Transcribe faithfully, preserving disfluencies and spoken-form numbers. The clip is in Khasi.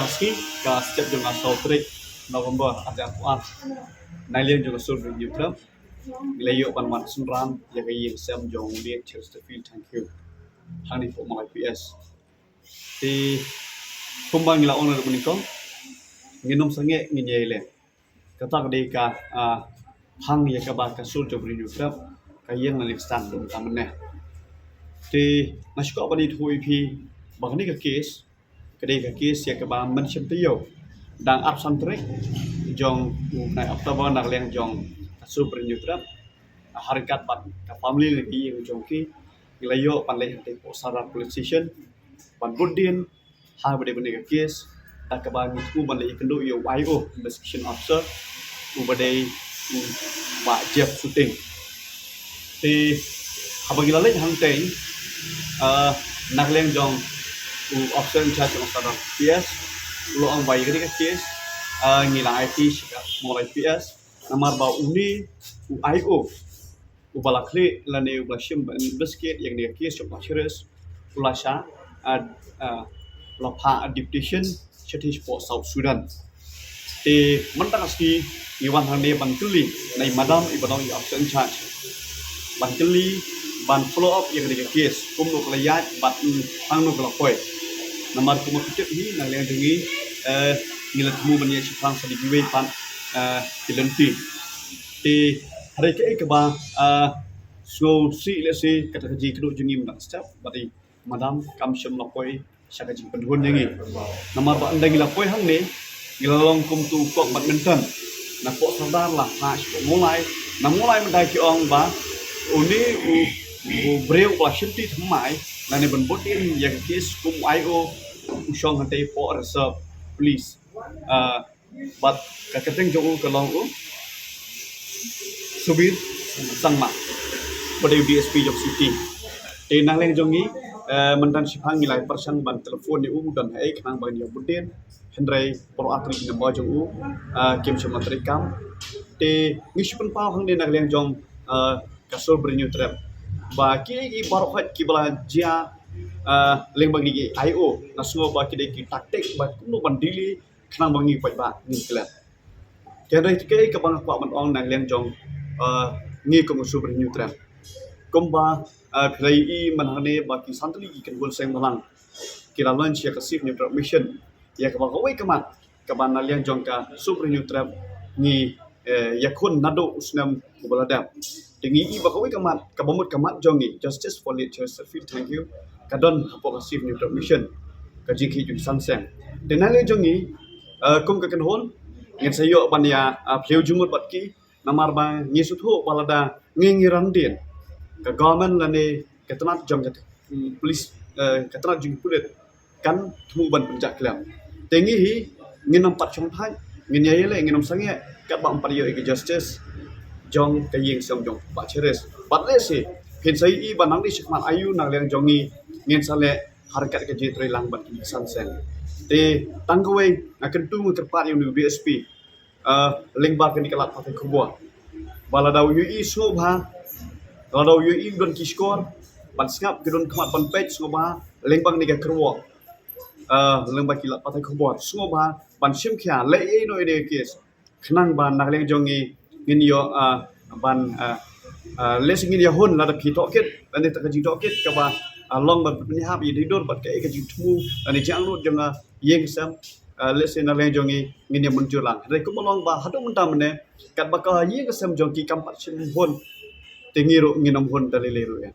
Ka step jong ka saw tarik November ar hajar arphew ar, na liang jong ka Sur Bri Hynñiewtrep ngi la ïoh ban wan synran ïa ka ïing sem jong u Late Chesterfield Thangkhiew hangne hapoh Mawlai P S. Te kumba ngi la ong naduh mynnyngkong, ngin ym sangeh, ngin ïai leh. Kata ka dei ka, ah, hang ïa kaba ka Sur Bri Hynñiewtrep ka ïeng lane ka stad haduh mynta mynne. Te nga sngewkwah ban ïathuh ïa phi ba kane ka case ka dei ka case ïa kaba mynshym taïew, dang arphew san tarik jong u bnai October, na ka liang jong ka Sur Bri Hynñiewtrep, ha ryngkat bad ka family lane ka ïing jong ki, ngi la ïoh ban leit hangtei hapoh Sadar Police Station ban bud dien ha kaba dei ban leh ka case, da kaba ngi thmu ban leit ïakynduh ïa u I O, Investigation Officer, uba dei u Bah Jeff Suting. Te haba ngi la leit hangtei, ah, na ka liang jong u Officer in Charge jong Sadar P S u la ong ba ïa kane ka case, ah, ngi la aiti sha ka Mawlai P S, namar ba une u I O uba la khlieh lane uba la shim ban investigate ïa kane ka case jong u Bah Cheres u la shah, ah, ah, u la phah, ah, deputation shatei shapoh South Sudan. Te mynta ka sngi ngi wan hangne ban kylli na i madam iba long i Officer in Charge, ban kylli, ban follow up ïa kane ka case, kumno ka la ïaid bad hangno ka la poi. Namar kumba phi tip hi, na liang jong ngi, eh, ngi la thmu ban ïaid shaphrang sa da kiwei pat, eh, ki lynti. Te hynrei kaei kaba, ah, sngewsih lehse kata ka jingïakynduh jong ngi mynta ka step, ba dei madam kam shym la poi sha ka jingpynhun jong ngi. Namar ba ynda ngi la poi hangne, ngi la long kum uto u kok badminton. Na poh Sadar la phah sha poh Mawlai, na Mawlai mynta ki ong ba une u, u briew uba la shimti thymmai lane ban bud dien ïa ka case kum u I O u shong hangtei hapoh Reserve Police. Ah, bad ka kyrteng jong u ka long u Subir Sangma, uba dei u D S P jong City. Te na liang jong ngi, eh, mynta shipang ngi la pyrshang ban telephone ïa u, don haei khnang ban ïa bud dien, hynrei baroh ar tylli ki number jong u, eh, kim shym la treikam. Te ngi shu pynpaw hangne na liang jong, eh, ka Sur Bri Hynñiewtrep ba kiei kiei baroh khoit kiba la jia, eh, lyngba kine ki I O, nga sngew ba ki dei ki tactic ba kumno ban delay khnang ba ngi paidbah ngin klet. Te hynrei kaei kaba nga kwah ban ong na liang jong, eh, ngi kum ka Sur Bri Hynñiewtrep, kumba, eh, phi la ïohi mynta hangne ba ki san tylli ki kynhun seng bhalang ki la launch ïa ka Save Hynñiewtrep Mission, ïa kaba kawei ka mat kaba na liang jong ka Sur Bri Hynñiewtrep ngi, eh, ïakhun naduh u snem uba la dep. Te ngi i ba kawei ka mat, kaba mut ka mat jong ngi, Justice for Late Chesterfield Thangkhiew, ka don hapoh ka Save Hynñiewtrep Mission, ka jingkhih jong ki san seng. Te na liang jong ngi, eh, kum ka kynhun, ngin sa ïoh ban ïa, eh, phylliew jingmut bad ki, namar ba ngi sngewthuh ba lada ngi, ngi ran dien, ka government lane ka tnat jong ka, mm, police, eh, ka tnat jong ki pulit kan thmu ban pynjah khlem. Te ngi hi, ngin ym pat shongthait, ngin ïa ïaleh, ngin ym sangeh katba ym pat ïoh ïa ka justice jong ka ïing sem jong Bah Cheres. Bad lehse phin sa ïohi ba nang dei shakhmat aïu na liang jong ngi ngin sa leh ha ryngkat ka jingtrei lang bad kine ki san seng. Te tang kawei nga kyntu, nga kyrpad ïa une u D S P, ah, lyngba kane ka lad pathai khubor, ba lada u ïohi sngewbha, lada u ïohi u don ki shkor ban sngap, ki don khmat ban peit, sngewbha lyngba kane ka kyrwoh, ah, lyngba ki lad pathai khubor, sngewbha ban shim khia leh ei ei noh ïa kane ka case, khnang ba na liang jong ngi ngin ïoh, ah, ban, ah, ah, lehse ngin ïa hun lada phi tohkit, lane kata ka jingtohkit kaba, ah, long ban pynïahap ïa dei dur bad kaei ka jingthmu lane jingangnud jong ka ïing sem, ah, lehse na liang jong ngi ngin ïa mynjur lang. Hynrei kumba long ba haduh mynta mynne katba ka ïing ka sem jong ki kam pat shym hun, te ngi ruh ngin ym hun da lei lei ruh ïa.